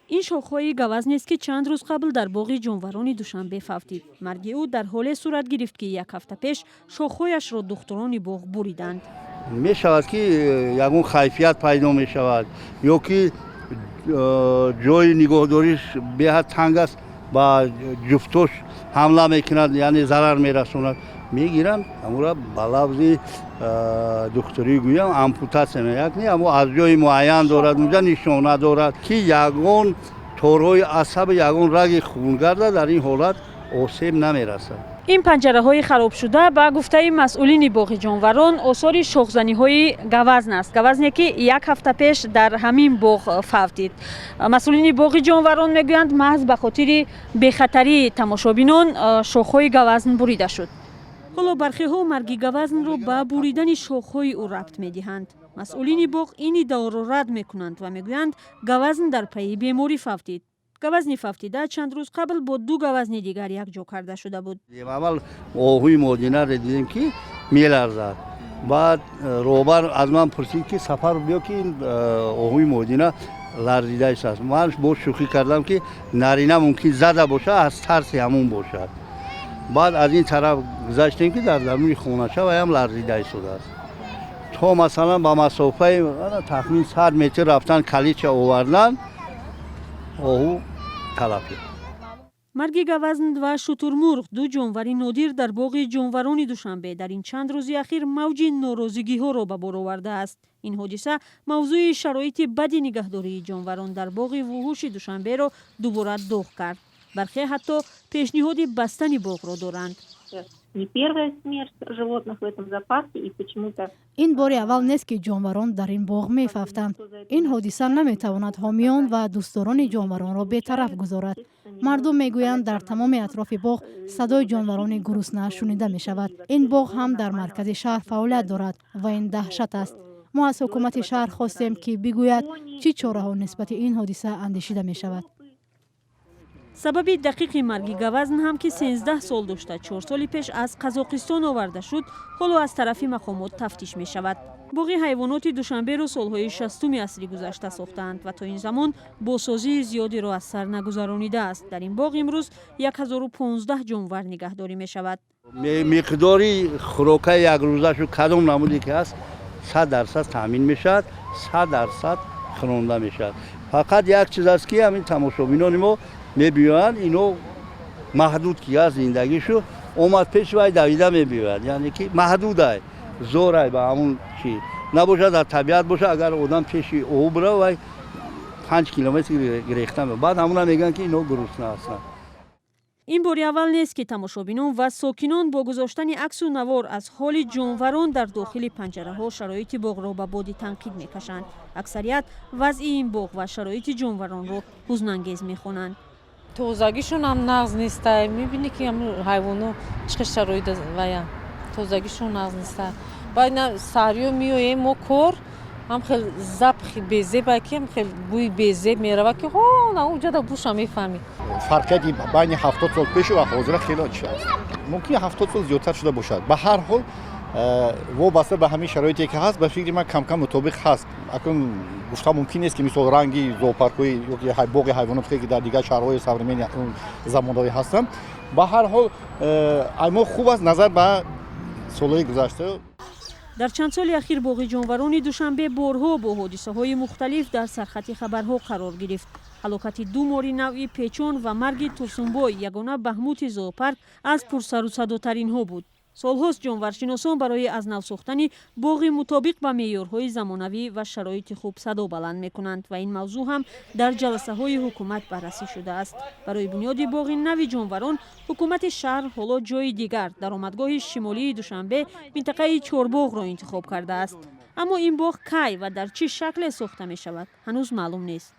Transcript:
Ин шохҳои гавазнест, ки чанд рӯз қабл дар боғи ҷонварони Душанбе фавтид. Марги ӯ дар ҳоле сурат гирифт, ки як ҳафта пеш шохҳояшро духтурони боғ буриданд. Мешавад, ки ягон кайфият пайдо мешавад ё ки ҷои нигоҳдориш беҳад танг аст, ба ҷуфтош ҳамла мекунад, яъне зарар мерасонад. Мегиранд ҳамура, ба лафзи духтурӣ гӯям, ампутатсия меяк не, амо аз ҷои муайян дорад, унҷа нишона дорад, ки ягон торҳои асаби, ягон раги хунгарда дар ин ҳолат осеб намерасад. Ин панҷараҳои харобшуда, ба гуфтаи масъулини боғи ҷонварон, осори шохзаниҳои гавазн аст, гавазне, ки як ҳафта пеш дар ҳамин боғ фавтид. Масъулини боғи ҷонварон мегӯянд, маҳз ба хотири бехатарии тамошобинон шохҳои гавазн бурида шуд. Ҳоло бархеҳо марги гавазнро ба буридани шохҳои ӯ рабт медиҳанд. Масъулини боғ ин иддаоро рад мекунанд ва мегӯянд, гавазн дар пайи беморӣ фавтид. Гавазни фавтида чанд рӯз қабл бо ду гавазни дигар якҷо карда шуда буд. Аввал оҳуи модинаро дидем, ки меларзад. Баъд роҳбар аз ман пурсид, ки Сафар, биё, ки ин оҳуи модина ларзида истааст. Ман бо шӯхӣ кардам, ки нарина мумкин зада бошад, аз тарси ҳамун бошад. Баъд аз ин тараф гузаштем, ки дар даруни хонача ваям ларзида истодааст. То масалан ба масофаи тахмин 100 метр рафтан, калидча овардан, оҳу талаф ёфт. Марги гавазн ва шутурмурғ, ду ҷонвари нодир дар боғи ҷонварони Душанбе, дар ин чанд рӯзи ахир мавҷи норозигиҳоро ба бор овардааст. Ин ҳодиса мавзӯи шароити бади нигаҳдории ҷонварон дар боғи вуҳуши Душанберо дубора доғ кард. Бархе ҳатто пешниҳоди бастани боғро доранд. Не первая смерть животных в этом зоопарке, и почему-то Ин бори аввал нест, ки ҷонварон дар ин боғ мефавтанд. Ин ҳодиса наметавонад ҳомиён ва дӯстдорони ҷонваронро бетараф гузорад. Мардум мегӯянд, дар тамоми атрофи боғ садои ҷонварони гурусна шунида мешавад. Ин боғ ҳам дар маркази шаҳр фаъолият дорад ва ин даҳшат аст. Мо аз ҳукумати шаҳр хостем, ки бигӯяд, чӣ чораҳо нисбати ин ҳодиса андешида мешавад. Сабаби дақиқи марги гавазн ҳам, ки 13 сол дошта, 4 соли пеш аз Қазоқистон оварда шуд, ҳоло аз тарафи мақомот тафтиш мешавад. Боғи ҳайвоноти Душанберо солҳои 60-уми асри гузашта сохтаанд ва то ин замон босозии зиёдеро аз сар нагузаронидааст. Дар ин боғ имрӯз 1015 ҷонвар нигаҳдорӣ мешавад. Миқдори хӯрокаи якрӯзашу кадом намуде ки ҳаст, 100% таъмин мешавад, 100% хӯронда мешавад. Фақат як чиз аст, ки ҳамин тамошобинони мо мебиёянд, ино маҳдуд ки аст зиндагишу, омад пеши вай, давида мебиёяд, яъне ки маҳдудай, зорай ба ҳамун чи набошад, дар табиат бошад. Агар одам пеши оҳу бирав, вай 5 километр гирехта. Баъд ҳамуна мегӯянд, ки ино гурусна ҳастанд. Ин бори аввал нест, ки тамошобинон ва сокинон бо гузоштани аксу навор аз ҳоли ҷонварон дар дохили панҷараҳо шароити боғро ба боди танқид мекашанд. Аксарият вазъи ин боғ ва шароити ҷонваронро ҳузнангез мехонанд. Тозагишон ҳам нағз неста. Мебинӣ, ки ҳайвоно чӣ хел шароит вая, тозагишон нағз неста. Баъд саҳриё меоем мо кор, ҳам хел запахи безеба, ки ҳам хел бӯи безеб мерава, ки ҳо на уҷада буша мефаҳмӣ. Фарқияти байни 70 сол пешу ва ҳозира хеле чи аст. Мумкин 70 сол зиёдтар шуда бошад. Ба ҳар ҳол, вобаста ба ҳамин шароите ки ҳаст, ба фикри ман, камкам мутобиқ ҳаст. Акун гуфта мумкин нест, ки мисол ранги зоопаркҳои ёки боғи ҳайвонот, ки дар дигар шаҳрҳои современный замонавӣ ҳастанд. Ба ҳар ҳол, мо хуб аст назар ба солҳои гузашта. Дар чанд соли ахир боғи ҷонварони Душанбе борҳо бо ҳодисаҳои мухталиф дар сархати хабарҳо қарор гирифт. Ҳалокати ду мори навъи печон ва марги Турсунбой, ягона баҳмути зоопарк, аз пурсарусадотаринҳо буд. Солҳост ҷонваршиносон барои аз нав сохтани боғи мутобиқ ба меъёрҳои замонавӣ ва шароити хуб садо баланд мекунанд ва ин мавзӯъ ҳам дар ҷаласаҳои ҳукумат баррасӣ шудааст. Барои бунёди боғи нави ҷонварон ҳукумати шаҳр ҳоло ҷои дигар, даромадгоҳи шимолии Душанбе, минтақаи Чорбоғро интихоб кардааст. Аммо ин боғ кай ва дар чӣ шакле сохта мешавад, ҳанӯз маълум нест.